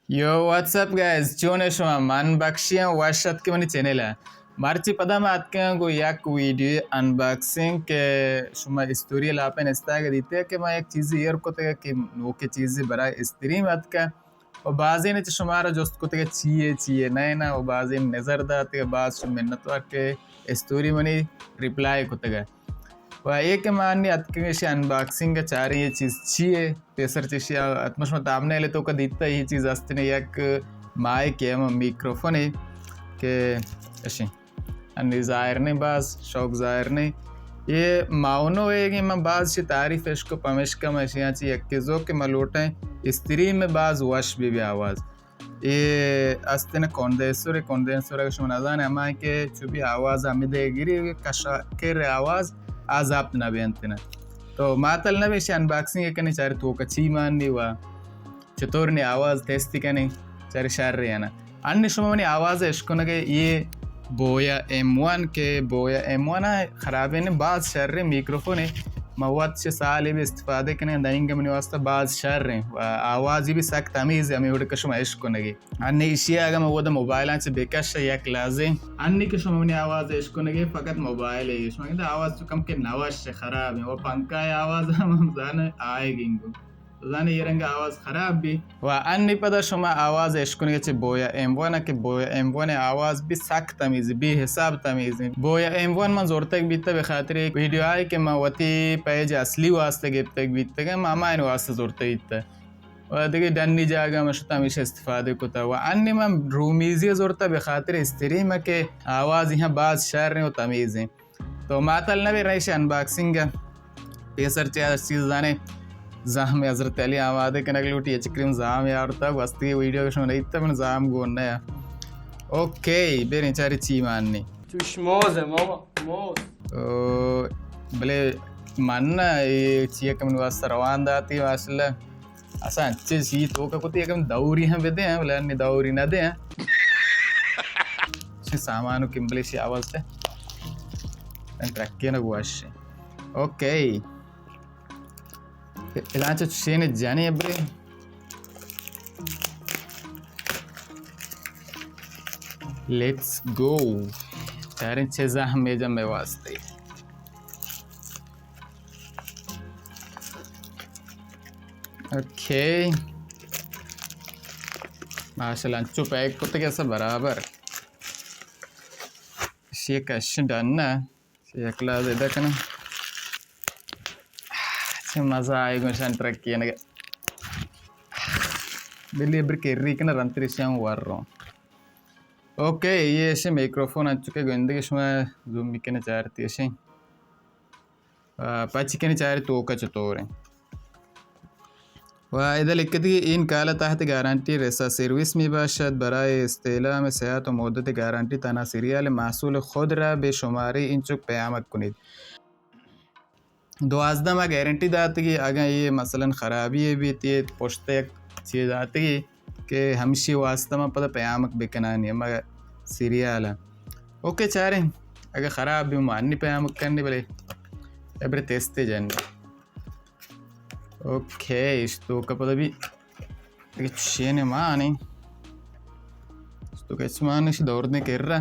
You, what's up guys, چون اے شما؟ من بخشی آں، وش اتکے منی چینل ءَ۔ مرچی پدا ما اتکاں گوں یک ویڈیو انباکسنگ کہ شما استوری لاپین استاگ دیتے کہ ما یک چیزی ایر کتگ کہ نوکیں چیزی برای استریم اتکا۔ و بازین چہ شمارا جست کتگ چی اے، چی اے نہ نا، و بازین نظر داتگ، باز شما منتوار کہ استوری منی ریپلائی کتگ۔ و اے کہ ما انی اتکگ ایشی انباکسنگ ءَ چاریں اے چیز چی اے؟ پیسر چہ ایشی ءَ اتمش ما تابنیل ءِ توکا دیتا اے چیز است نے، یک مائک اے، ہما میکروفون اے کہ اشی انی ظاہر نے، باز شوق ظاہر نے۔ اے ماؤنو اے کہ من باز شی تعریف اش کو، پمیشکا من اشی ءَ چہ یکے زو کہ من لوٹیں استریم ءَ باز وش بی بی آواز۔ اے است انت کندنسر، کندنسر اگہ شما نزانے ہما کہ چو بی آواز ہمے دے گری کہ کشا کر آواز آ ضبط نہ بینت نہ۔ تو ماتل نہ بیشی انباکسنگ کنی چاری توکا چی مانی و چطور نی آواز تستی کنی چاری شر ریانا۔ انی شما منی آواز اشکنگے اے بویا ایم ون کہ بویا ایم ون خرابیں نہ، باز شریں میکروفون اے۔ ما وت چہ سالے بی استفادہ کنیں، دنیگا منی واسطہ باز شریں و آوازی بی سک تمیز اے، ہمے وڑ کہ شما اشکنگے۔ انی ایشی اگہ من ودا موبائلاں چہ بکش یک لحظے۔ انی کہ شما منی آواز اشکنگے فقط موبائل اے، شما گندے آواز چو کم کہ نوش خراب اے و پنکھا آواز ہم، ہم زانے آئے گنگو۔ زانے اے رنگ آواز خراب بی۔ و انی پدا شما آواز اشکنگے چہ بویا ایم ون کہ بویا ایم ون آواز بی سک تمیز، بے حساب تمیز۔ بویا ایم ون من زورتگ بیتا بہ خاطر ایک ویڈیو آئی کہ من وتی پیج اصلی واسطہ گپتگ بیتگ، من ہمائن واسطہ زورتگ بیتا۔ و دگہ ڈنی جاگہ من شتا ہمیشہ استفادہ کتا۔ و انی من رومیزی زورتا بہ خاطر استریم کہ آواز یہاں باز شر و تمیز۔ تو ماتل نہ بی ریش انباکسنگ۔ پیسر چہ ہر چیز زانے زہم حضرت علی آمادہ کنگ لوٹی، ایچ کریم زہم یارتا گوستی ویڈیو شما نیتا من زہم گون نہ۔ اوکے، بریں چاری چی مانی۔ چوش موز ہے ماما، موز۔ او، بلے من نہ اے چیئے کہ من واسطہ روان داتی ماشاءاللہ۔ اساں انچیں چی توکا کتی یکم دوری ہم بدے ہیں، بلے انی دوری نہ دے ہیں۔ چی سامان و کمبلے شی آواز چے۔ ان ٹرکے نہ گوش۔ اوکے۔ ادا چو چین جانے ابرے۔ Let's go. چاریں چیزاں ہم میجم میں واسطے۔ اوکے۔ ماشاءاللہ، انچو پیک کتگ اسا برابر۔ شی کش ڈن نہ۔ شی یک لحظہ ادا کنم۔ چہ مزہ آئی گوشن ٹرک کینگے۔ بلی بر کری کنہ رنتری شی ہم ور رو۔ اوکے، یہ ایشی میکروفون انچو کہ گندگی شما زوم بکنے چارتی ایشی۔ آ، پچ کنی چارے توکا چطور ہیں۔ و ادا لکھتی، این کالا تحت گارنٹی رسا سروس می باشد، برای استعلام صحت و مدت گارنٹی تنها سریال محصول خود را به شمارهٔ این چک پیامک کنید۔ دوازدہ ماہ گارنٹی داتگی، اگاں یہ مثلاً خرابی بیت، یہ پشت یک چیز داتگی، کہ ہمشی واسطہ ما پدا پیامک بکنانی، ہما سریال ءَ۔ اوکے چاریں، اگہ خراب بی ما انی پیامک کنی، بلے ابرے تستے جنی۔ اوکے، اش توکا پدا بی اگہ چشینے مانی۔ اش توکا اچ مانی، اش دور دیں کرا۔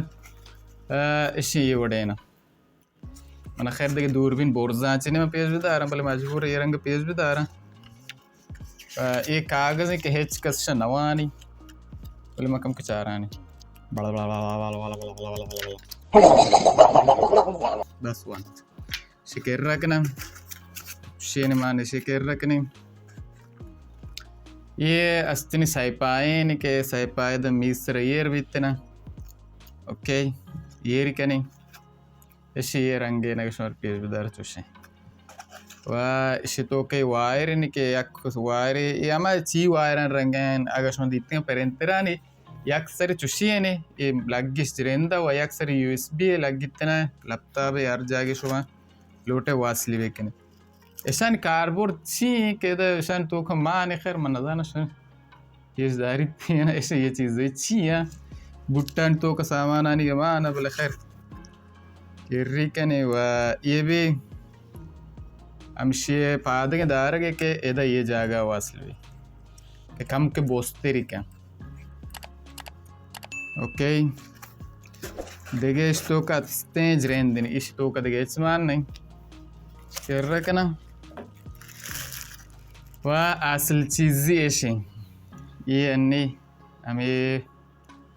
آ، اش یہ وڑینا۔ من خیر دگہ دوربین برزاں چنے من پیش بداراں، بلے مجبور اے رنگ پیش بداراں۔ آ، اے کاغذ کہ ہچ کس شہ نوانی، بلے من کم کچارانی۔ بس وان۔ شکر رکھنا۔ شین مان شکر رکھنے۔ یہ استنی سائپائیں کہ سائپائے دا میز سر ایر بیتنا۔ اوکے، ایر کنی۔ اشی یہ رنگے نگہ شمار پیش بدار چوشیں۔ و اشی توکے وائر نی کہ یک وائرے، یہ ہما چی وائران رنگین، اگر شما دیتیں پرنترانی، یک سر چوشی نے، یہ لگش جرندہ و یک سر یو ایس بی لگتنا، لیپ ٹاپ ہر جاگے شما لوٹے واصلی بکنے۔ اشان کاربرد چی کہ دا اشان توکا مان خیر من نزاناں اشان۔ پیش داری تین ایسے یہ چیز چی ہیں؟ بوٹان توکا سامانانی گمان، بلے خیر۔ کری کنے و یہ بھی ہمشی پادگیں دارگے کہ ادا یہ جاگہ واصل بھی کہ کم کہ بوستری کن۔ اوکے، دگہ اش توکا استیں جریندن، اش توکا دگہ ہچ مان نہیں. شر کناں. و اصل چیزی ایشیں، یہ انی ہمیں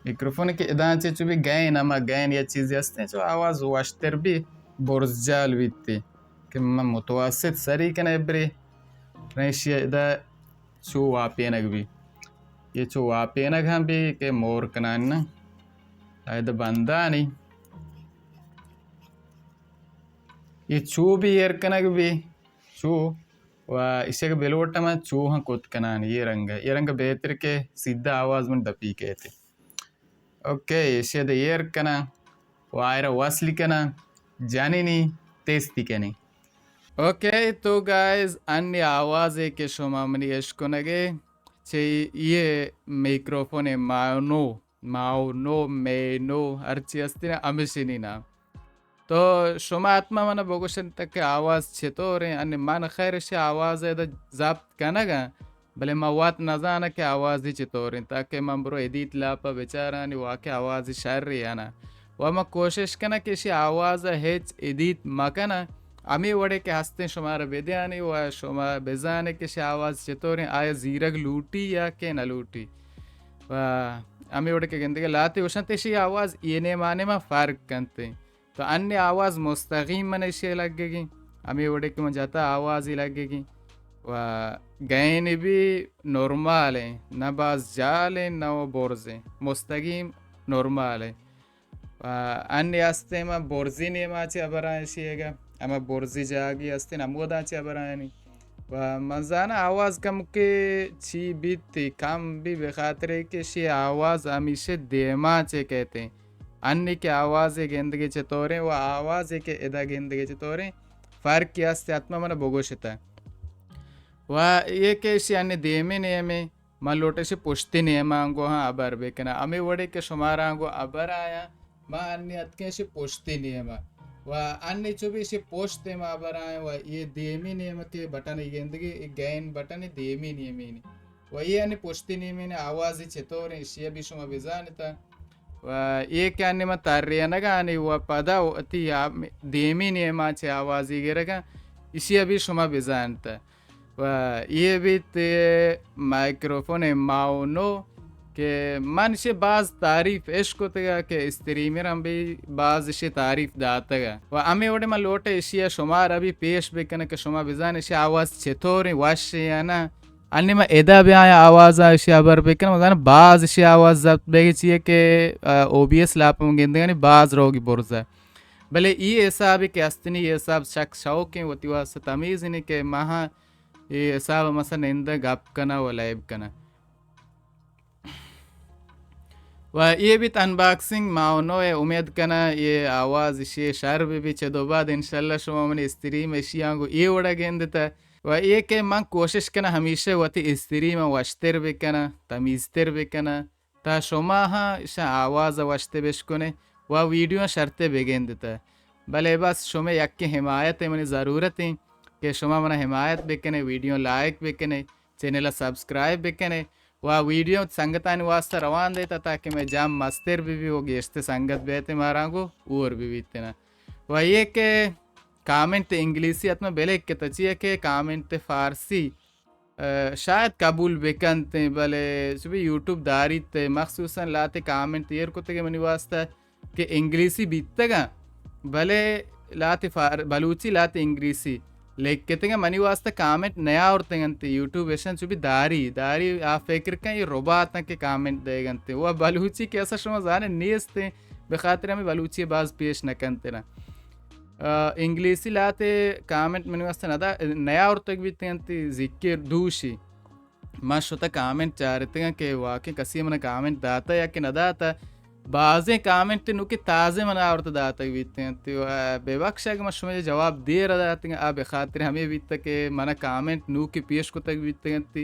میکروفون کہ ادا چے چو بھی گین، ہما گین یا چیزی ہستیں، چو آواز وشتر بھی، برز جال بیتی کہ من متوسط سری کنه ابری، ریشی ادا چو واپینگ بھی، یہ چو واپینگ ہم بھی کہ مور کنان نا، ادا بندانی یہ چو بھی ایر کنگ بھی، چو و ایشی کہ بلوٹم چو ہم کت کنان، یہ رنگ، یہ رنگ بہتر کہ سیدھا آواز من دپی کہتے. اوکے، ایشی دے ایر کناں، وائر وصل کناں، جنینی تیستی کنی. اوکے، تو گائز، انی آوازے کہ شما منی اشکنگے چہ یہ میکروفون ماؤنو، ماؤنو، مینو، ہرچی ہستی نا، ہمیشی نی نام. تو شما حتما منا بگوشن تک کہ آواز چطوریں؟ انی من خیر اشی آواز ادا ضبط کنگا، بلے من وت نزاناں کہ آوازی چطوریں، تاکہ من برو ادیت لاپا بچارانی واقع آوازی شر یا نا. و من کوشش کناں کہ اشی آواز ہچ ادیت مکناں، ہمیں وڑے کہ ہستیں شمارا بدیانی و شما بزانے کہ اشی آواز چطوریں، آیا زیرگ لوٹی یا کہ نہ لوٹی. و ہمیں وڑے کہ گندگے لاتے گوشنت اشی آواز یہ نیمانے ما فرق کنتے. تو انی آواز مستقیم من اشی لگگی، ہمیں وڑے کہ من جتا آوازی لگگی و گین بھی نرمال ہیں، نہ باز جال ہیں، نہ وہ برز ہیں، مستقیم نرمال ہیں. و انی ہستے من برزی نیما چے ابرائیں اشی گا، ہما برزی جاگی ہستیں ہمودا چے ابرائیں. و من زاناں آواز کم کہ چی بیت، کم بھی بخاطر کہ اشی آواز ہمیشہ دیما چے کہتے ہیں. انی کہ آوازے گندگے چطوریں و آوازے کہ ادا گندگے چطوریں، فرقی ہستے، حتما منا بگوشتا. و یہ کہ اشی انی دیمی نیمے، من لوٹے اشی پشتی نیما انگو ہاں ابر بکناں. ہمیں وڑے کہ شمارا انگو ابر آیا، ما انی اتکیں اشی پشتی نیما. و انی چو بھی اشی پشت ما ابر آیا و یہ دیمی نیما کہ بٹن گندگی، یہ گین بٹن دیمی نیمی نی. و یہ انی پشتی نیمی نی آوازی چطوریں، اشی بھی شما بزانتا. و یہ کہ انی ما ترینگانی و پدا وتی آ-، دیمی نیما چے آوازی گرگا، اشی بھی شما بزانتا. و یہ بیت مائکروفون ماؤنو کہ من اشی باز تعریف اشکتگا کہ استریمر ہم بھی باز اشی تعریف داتگا. و ہمیں وڑے من لوٹے اشی شمارا بھی پیش بکناں کہ شما بزان اشی آواز چطوریں، وش یا نا. انی من ادا بیاں آواز ء اشی ء ہبر بکناں، من زاناں باز اشی ء آواز ضبط بیگ، چیئے کہ، آ، او بی ایس لاپ ء گندگانی باز روگی برز ء. بلے ای حسابے کہ استنی، ای حساب شک شوقیں وتی واسطہ تمیز انت کہ ماہاں ای حساب ء مثلاً ننداں گپ کناں و لائیو کناں. و اے بیت انباکسنگ ماؤنو ء، امید کناں اے آواز اشی شر بہ بیت. چہ دو بعد انشاءاللہ شما منی استریم اشیاں گوں اے وڑا گندتہ. و اے کہ من کوشش کناں ہمیشہ وتی استریم ء وشتر بکناں، تمیزتر بکناں، تا شما ہاں اشاں آواز ء وشتر بشکنے و ویڈیو شرتے بگندتہ. بلے بس شمے یکیں حمایت ء منی ضرورت انت کہ شما منا حمایت بکنے، ویڈیو لائک بکنے، چینل ء سبسکرائب بکنے. و ویڈیو سنگتانی واسطہ روان دیتا تاکہ مئے جام مستر بہ بی و گیشتر سنگت بیت مارا گوں اور بہ بیت نا. و یہ کہ کامنٹ انگلیسی حتما بلک کتا، چیئے کہ کامنٹ فارسی، ا، شاید قبول بکنت، بلے چو بی یوٹیوب داریت، مخصوصاً لاتے کامنٹ ایر کتگے منی واسطہ کہ انگلیسی بیتگاں، بلے لاتے فار-، بلوچی لاتے انگلیسی لکھتگاں، منی واسطہ کامنٹ نیاورتگ انت. یوٹیوب اشاں چو بی داری، داری آ فکر کن اے رباتاں کہ کامنٹ دیگ انت. و بلوچی کہ اصل شما زانے نیست، بہ خاطر ہمیں بلوچی باز پیش نہ کنت نا. آ، انگلیسی لاتے کامنٹ منی واسطہ ندا-، نیاورتگ بیتگ انت، ذکر دوشی. من شتہ کامنٹ چارتگاں کہ واقعی کسی من کامنٹ داتا یا کہ نداتا. بازیں کامنٹ نوکی تازہ من آورت داتگ بیتگ انت. و ببخش اگہ من شمئے جواب دیر داتگ، آ بخاطر ہمے بیتگ کہ من کامنٹ نوکی پیش کتگ بیتگ انت.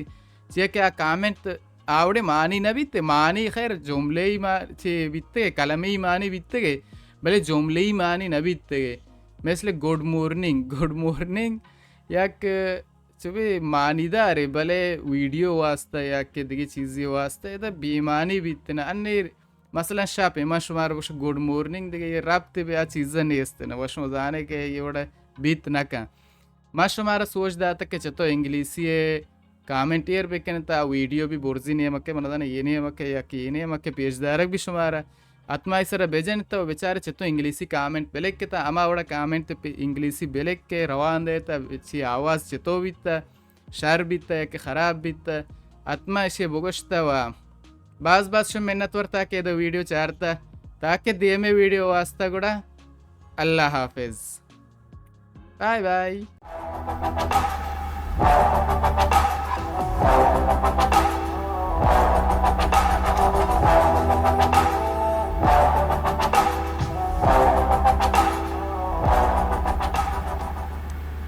چیا کہ آ کامنٹ آوڑے معنی نہ بیت، معنی خیر جملے ہی ما-، چے بیتگ، کلمے ہی معنی بیتگ، بلے جملے ہی معنی نہ بیتگ. مثل گڈ مورننگ، گڈ مورننگ یک چو بی معنی دارے، بلے ویڈیو واسطہ یا کہ دگہ چیزی واسطہ ادا بے معنی بیت نا. انی مثلاً شپ، ما شمارا گوش گڈ مورننگ، دگہ اے ربط بہ آ چیزا نیست نہ، و شما زانے کہ اے وڑا بیت نہ کن۔ ما شمارا سوج داتہ کہ چتو انگلیسی ء کامنٹ ایر بکنت، آ ویڈیو بی برزی نیمکہ، من زاناں اے نیمکہ یا کہ اے نیمکہ پیش دارگ بی شمارا۔ حتما ای سرا بجنت و بچارے چتو انگلیسی کامنٹ بلکتا، ہما وڑا کامنٹ پہ انگلیسی بلک کہ روان دیتا، چی آواز چتو بیتا، شر بیتا یا کہ خراب بیتا، حتما اشی بگوشتا و باز باز شم منت ور تاکہ ادا ویڈیو چارتا، تاکہ دیمے ویڈیو واسطہ گڑا اللہ حافظ۔ Bye bye.